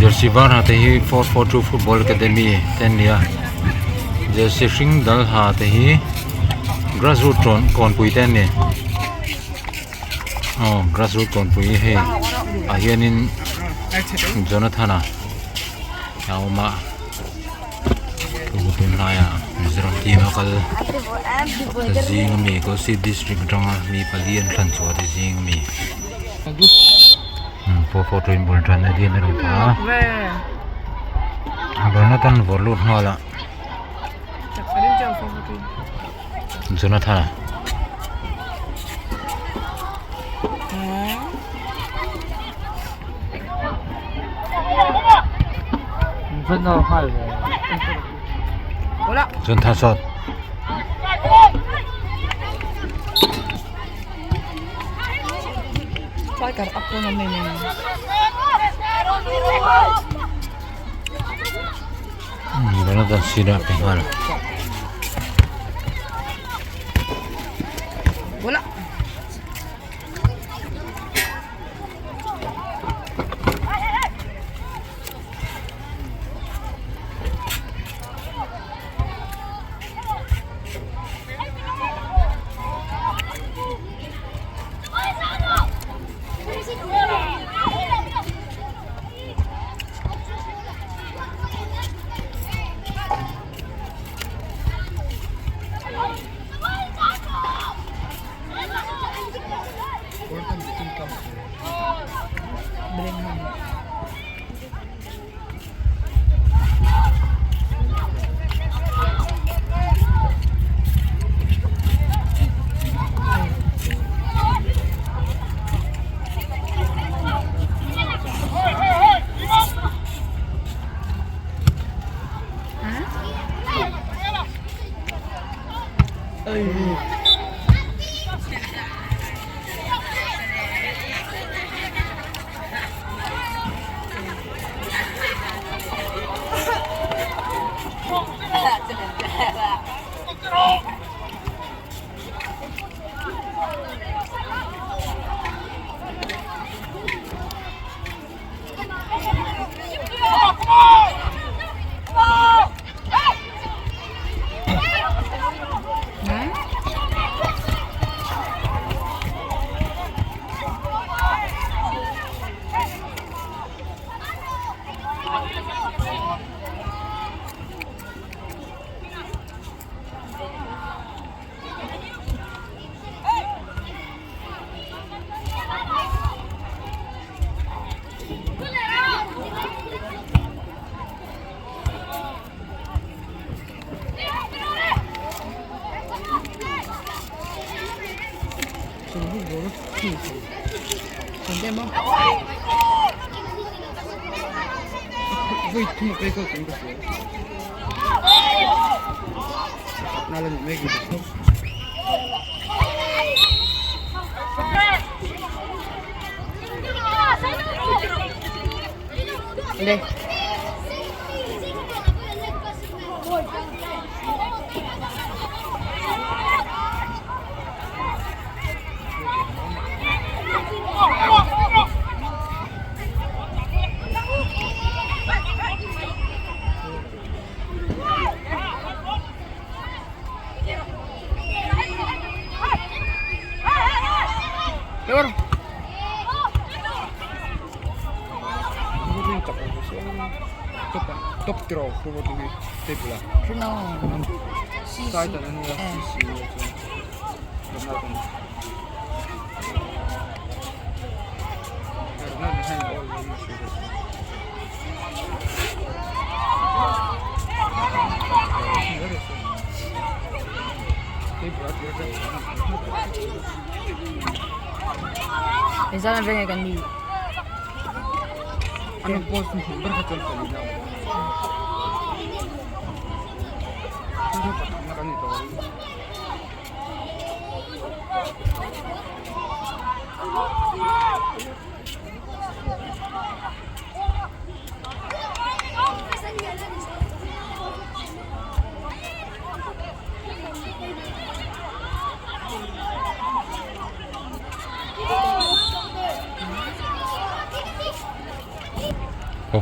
Jersey var ha te hi 442 football academy te an ni a jersey hring dal ha te hi grass root tawn kawnpui te an ni aw grass root kawnpui hei ah hianin Jonathana a awm a. Tunlaiah Mizoram team a kal zing ami Kolasib district atanga mi pali an thlan chhuah te zing ami 442 in bul tan a dian a rawn phah a Jonathan vawrh lut nghal a Jonathan-a. Jonathan shot. Jonathan sirah pe nghal.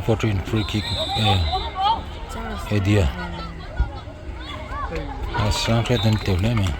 4 4 2 in free kick eh idea a sang hriat an teuh hle mai.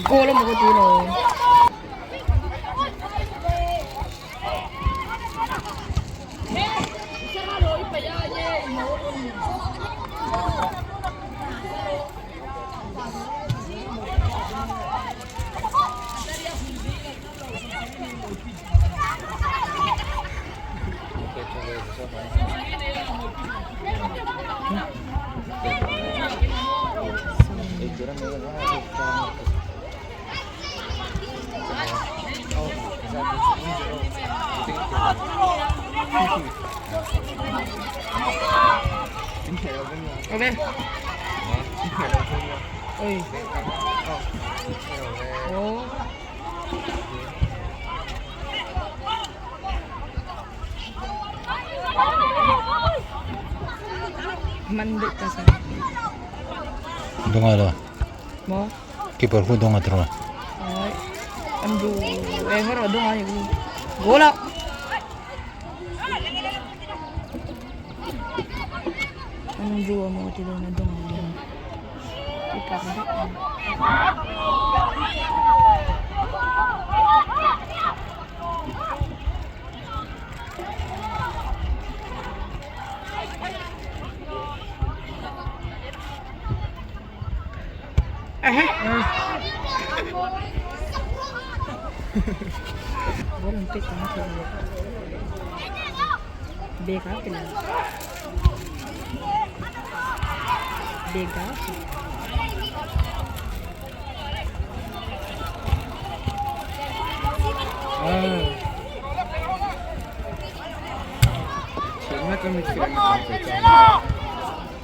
Goal mo ko tino. Ok. Ôi. Ồ. Mandit ka sa. Donga lo. Mo. Keeper khu donga tro. Ay. Andu. Eh ngaro donga ni. Gola. Anong duwa mo tilo na donga. Kita ka. Walang pit ang kilo. Bega kilo. Bega.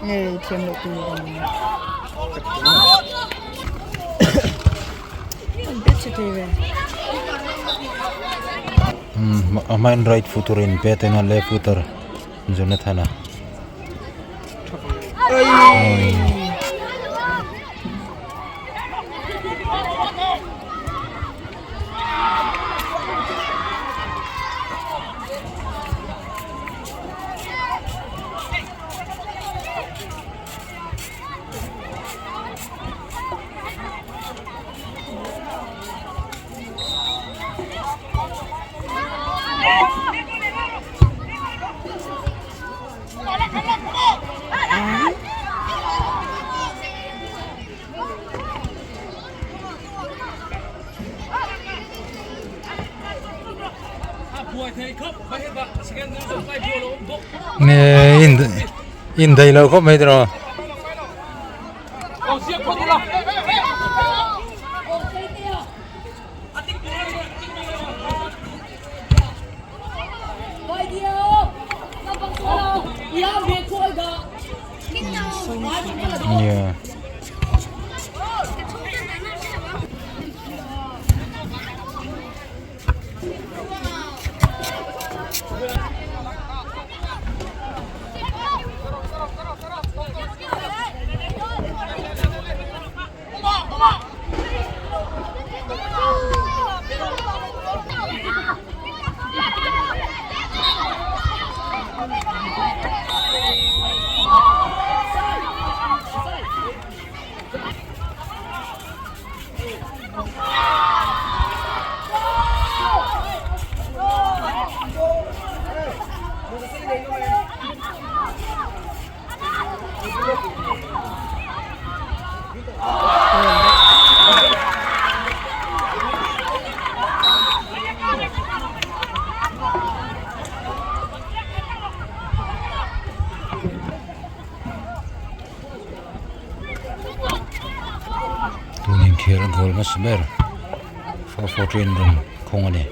Eh, thiam lo tu. chhe thei ve. Umm a hmain right footer in pet eng a left footer Jonathan-a. In daih lo khawp mai tiraw. Yeah. Tun inkhel goal hmasa ber 4-4 in rawn khawng a ni.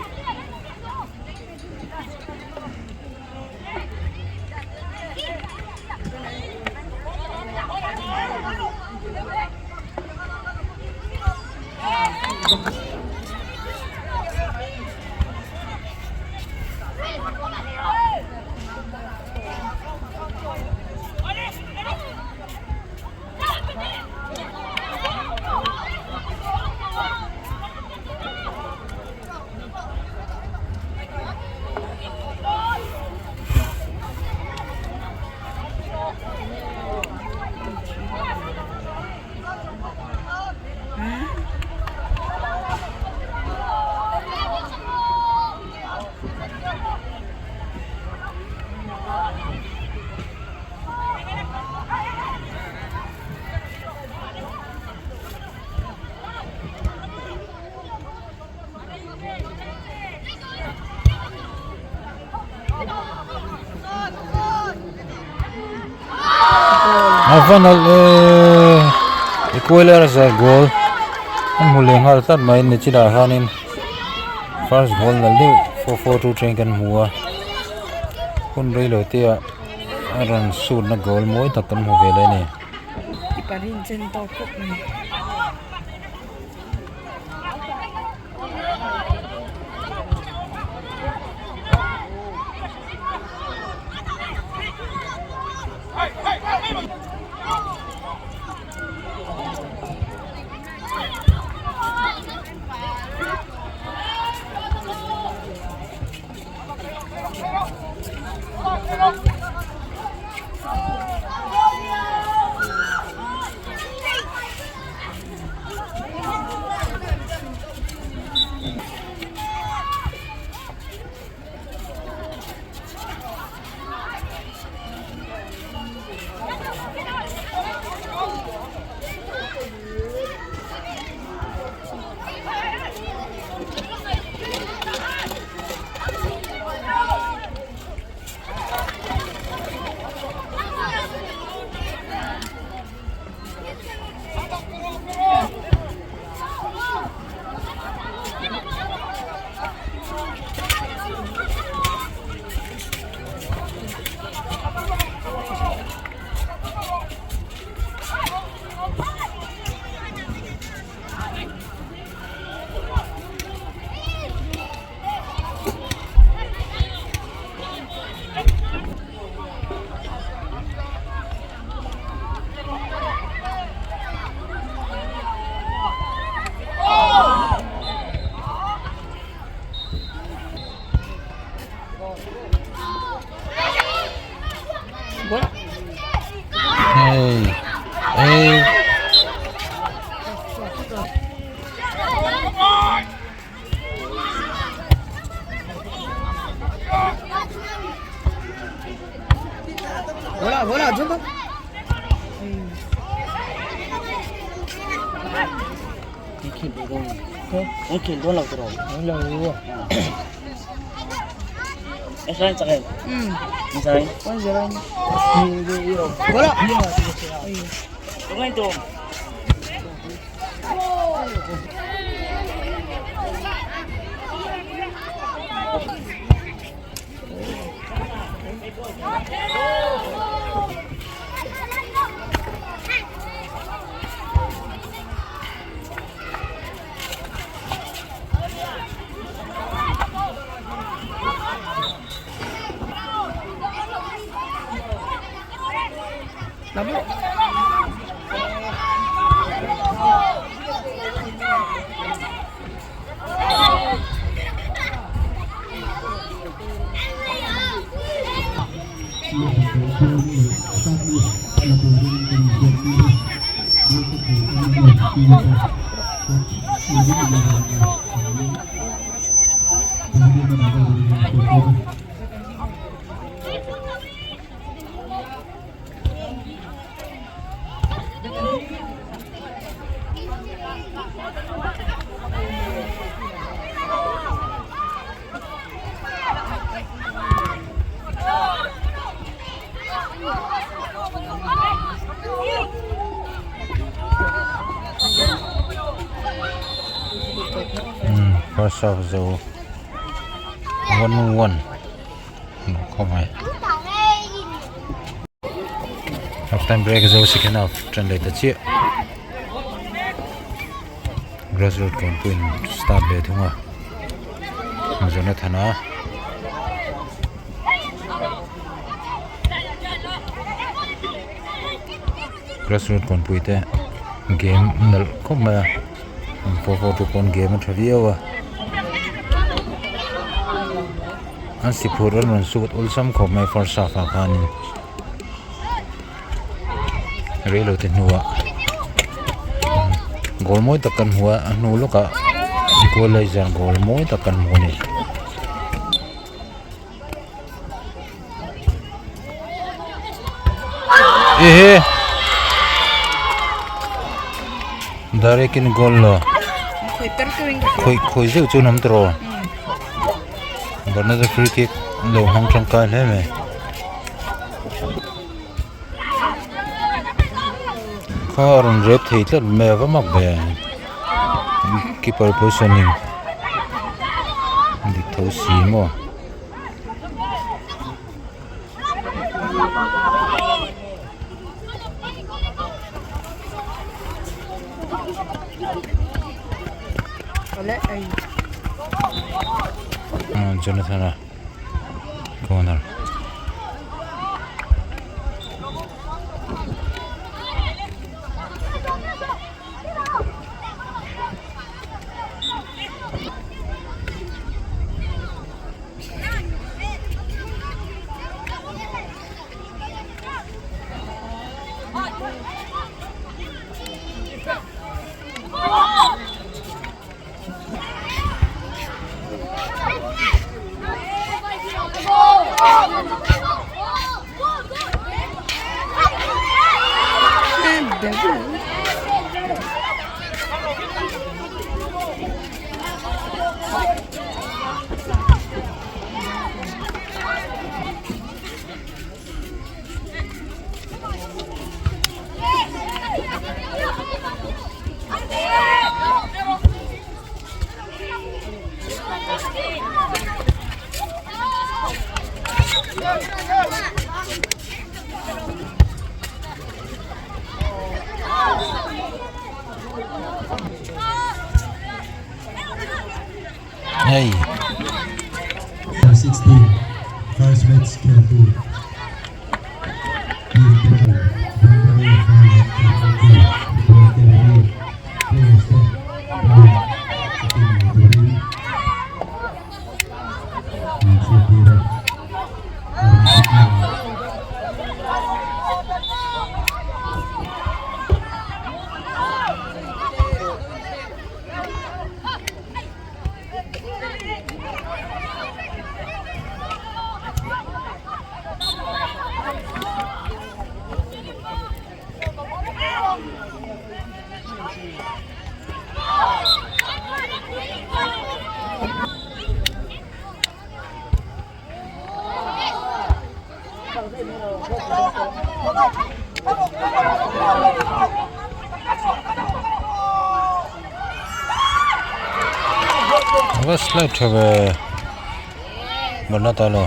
A va nalh eee equalizer goal an hmu leh nghal tlat mai nichina hianin first goal nalh deuh 4-4-2 teng kan hmu a hun reilo te ah a rawn shoot na goal mawi tak kan hmu ve leh a ni. Hei hei. First half zo 1-1 khawp mai half time break zo second half tan leh ta chiah grass road kawn pawhin start ve thung a Jonathan a grass road kawnpui te game nalh khawp mai a 4-4-2 pawn game a tha viau a an si phur an rawn sut awlsam khawp mai first half ah khanin reilo te hnuah goal mawi tak kan hmu a a hnu lawkah equalizer goal mawi tak kan hmu a ni. Ehe direct in goal lo khawi khawi zeuh chu an awm tawh Bernardo free kick lo hmang tangkai hle mai kha a rawn rep thei tlat mai a va mak ve keeper positioning dik tho si maw. Jonathan a corner. Hei. Ava slide tha ve Barnata lo.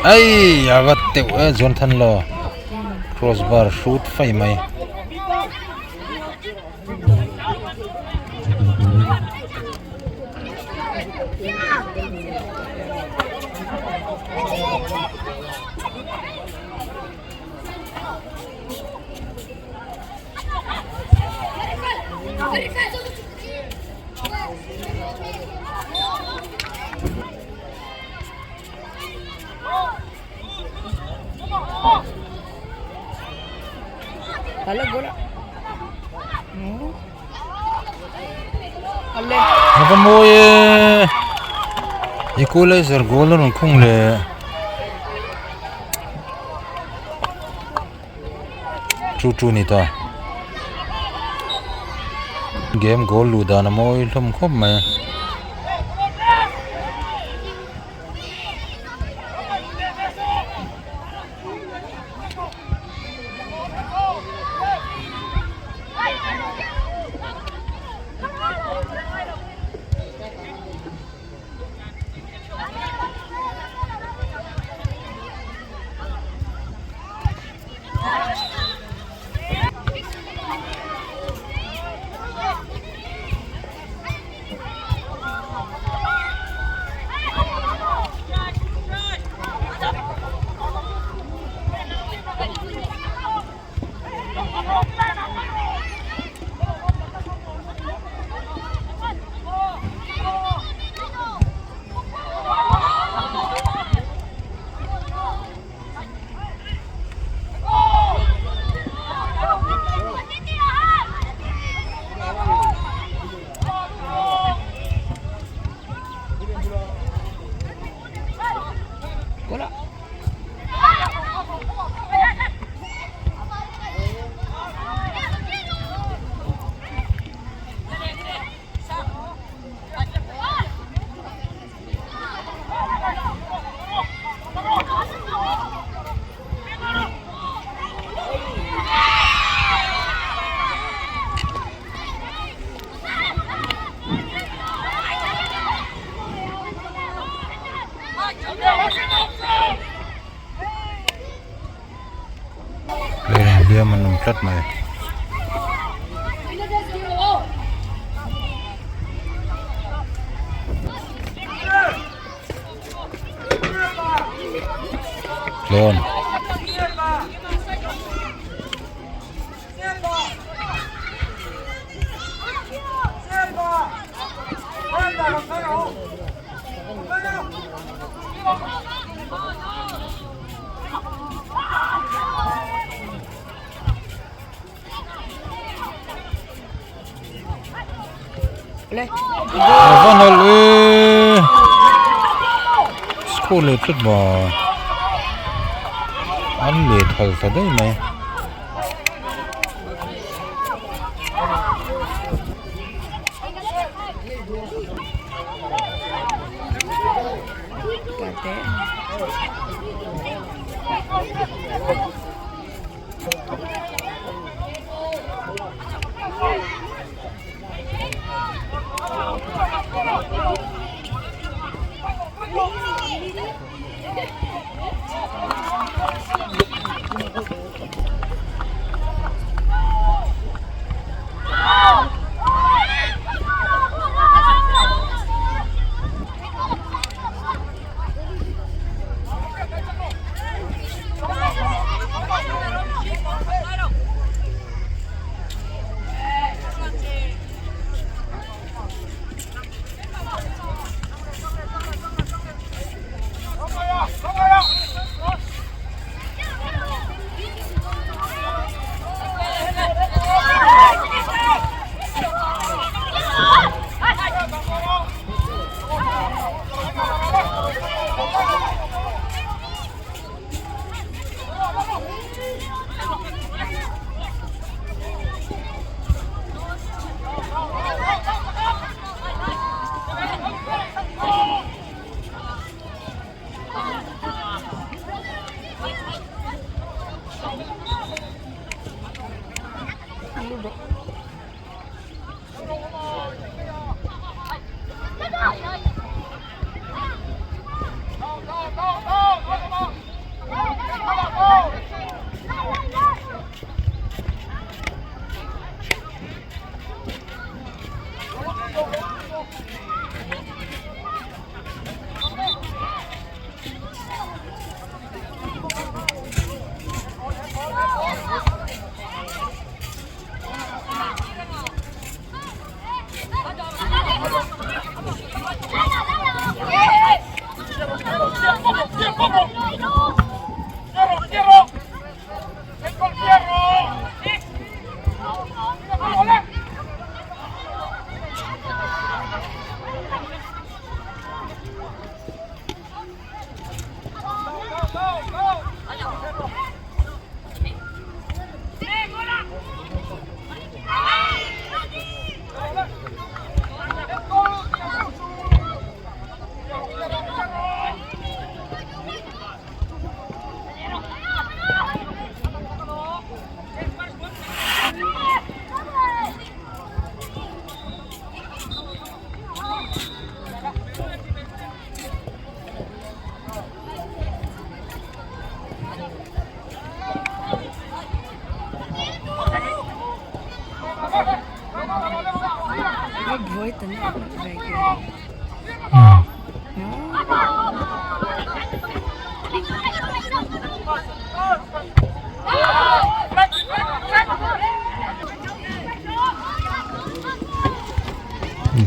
Ai a va teuh e Jonathan lo cross bar hrut fai mai. A va mawi e equalizer goal a rawn khung leh chu chu ni ta game goal luh dan a mawi hlawm khawp mai. tlat mai. Tlawn. A va nalh e score leh tlat ba an let hal ta daih mai.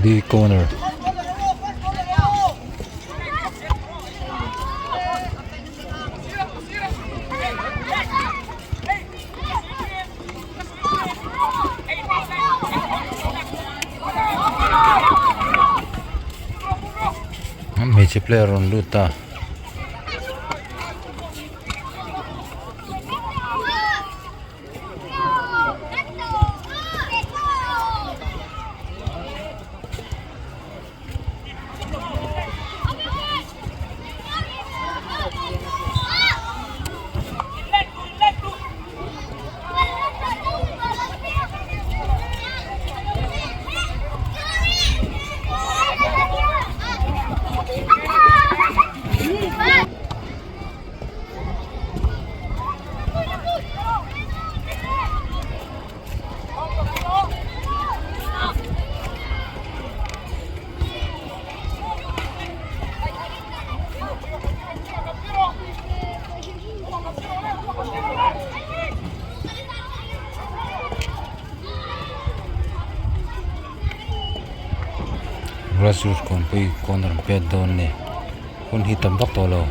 The corner. Hmeichhe player rawn lut ta. Grassroot kawnpui corner an pet dawn a ni hun hi tam vak tawh lo.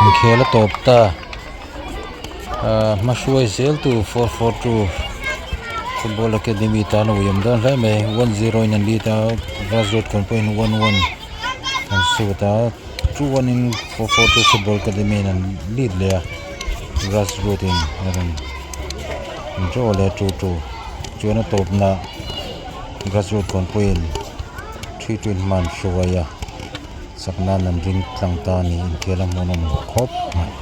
Inkhel a tawp ta ahh hmahruai zel tu 442 football academy tan a uiawm dawn hle mai 1-0 in an lead a grassroot kawn pawhin 1-1 an sut a 2-1 in 442 football academy in an lead leh a grassroot in a rawn draw leh a 2-2 chuan a tawpna grassroot kawn pawhin 3-2 in hma an hruai a chak nan an ring tlang ta a ni inkhel a hmuhnawm khawp mai.